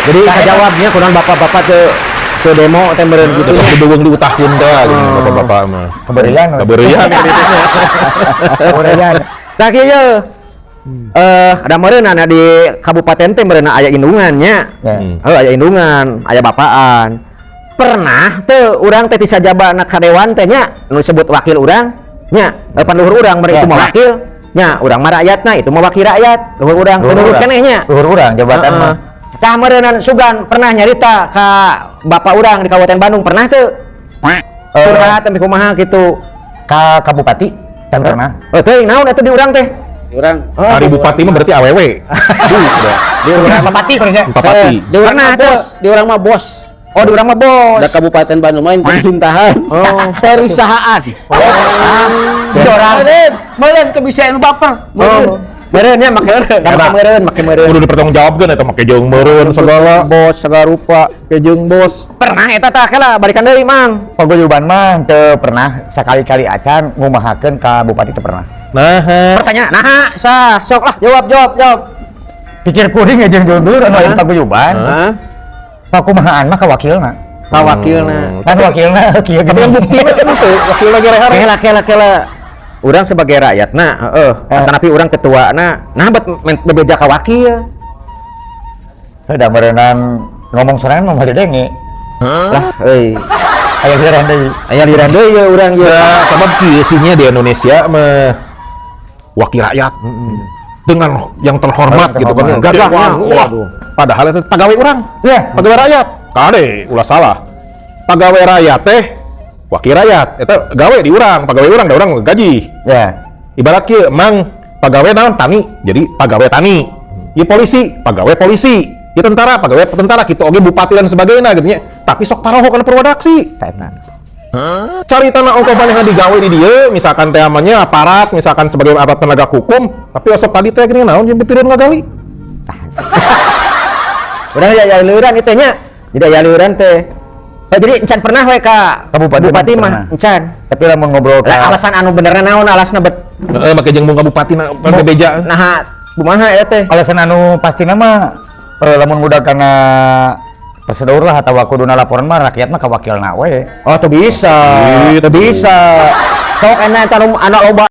Jadi kajawabnya kunaon bapak-bapak teu teu demo teh meureun gitu. Terus dibeweung diutahkeun teh gitu bapak-bapak mah. Kebeurian we. Kebeurian gitu. Kebeurian. Tah kieu ye. Ada meureun aya di kabupaten teh meureun aya indungan nya. Ya. Oh, aya indungan, aya bapaan. Pernah teu urang teh ti sajabana ka dewan teh nya nu disebut wakil urang nya, pan luhur urang meureun itu mah wakil nya, urang mah rakyatna, itu mah wakil rakyat, luhur urang teu nurut keneh nya. Luhur urang jabatan mah. Tah meureunan sugan pernah nyarita ka bapak urang di Kabupaten Bandung, pernah teu? Curhat tapi kumaha gitu. Ka bupati can pernah. Oh, teuing naon atuh di urang teh? Di urang Hari bupati mah berarti awewe. Duh, udah. Di urang Bupati pernah. Bupati. Di urang Pernah mah tuh. bos, di urang mah bos. Oh, di urang mah bos. Da Kabupaten Bandung mah pemerintahan. Oh. Perusahaan. Seorang. Meureun, meureun teu bisa anu baper. Meureun. Oh. Meureun nya make make meureun, make meureun. Kudu dipertanggungjawabkeun eta make jeung meureun segala. Bos segala rupa. Make jeung bos. Pernah eta tah kela balikan deui, Mang. Paguyuban mah teu pernah, sakali-kali acan ngumahakeun ka bupati teu pernah. Nah, Pertanyaan, nah, sah, sok lah, jawab, jawab, jawab. Pikir kuring jeung dulur anu aya paguyuban. Hah? Pakumahaan mah ka wakilna. Ka wakilna. Kan wakilna kieu. Tapi kan bukti mah kan itu wakil lagi rehar. Kela, kela, kela. Urang sebagai rakyat, nah, heeh, tapi urang ketua, nah, nah, bet bebeja ka wakil. Da meureunan ngomong sorangan mah moal didenge. Lah, euy. Aya liran deui. Aya liran deui ye urang ye. Ya, sabab kieu sih nya di Indonesia mah wakil rakyat dengan yang terhormat Yang gitu kan. terhormat. Gagahnya. Wah, padahal itu pegawai urang. Ya. Pegawai rakyat. Kade ulah salah. Pegawai rakyat teh wakil rakyat. Eta gawe di urang, pegawai urang da urang gaji. Ya. Ibarat kieu mang pegawai naon tani, jadi pegawai tani. Ya polisi, pegawai polisi. Ya tentara, pegawai tentara gitu oge bupati dan sebagainya gitu nya. Tapi sok paroho kana purwadaksi. Tah eta. Cari tanah ongkoh manehna digawe di dieu, misalkan teh amanya aparat, misalkan sebagai aparat penegak hukum, tapi osok tadi teh gini naon jeung pipireun ngagali. Urang aya aya liuran itu nya. Jadi aya liuran teh. Oh, jadi encan pernah we ka Ka bupati bupati mah mah pernah. encan. Tapi lamun ngobrol Lah, ka alasan anu benerna naon alasna bet Heeh, make jeung ka bupati na bebeja. Nah, kumaha eta teh? Alasan anu pastina mah lamun ngudag kana prosedur lah atau kuduna laporan mah rakyat mah ka wakilna we. Oh, tuh bisa. Gitu. Tuh bisa. Sok enak eta anu anu loba.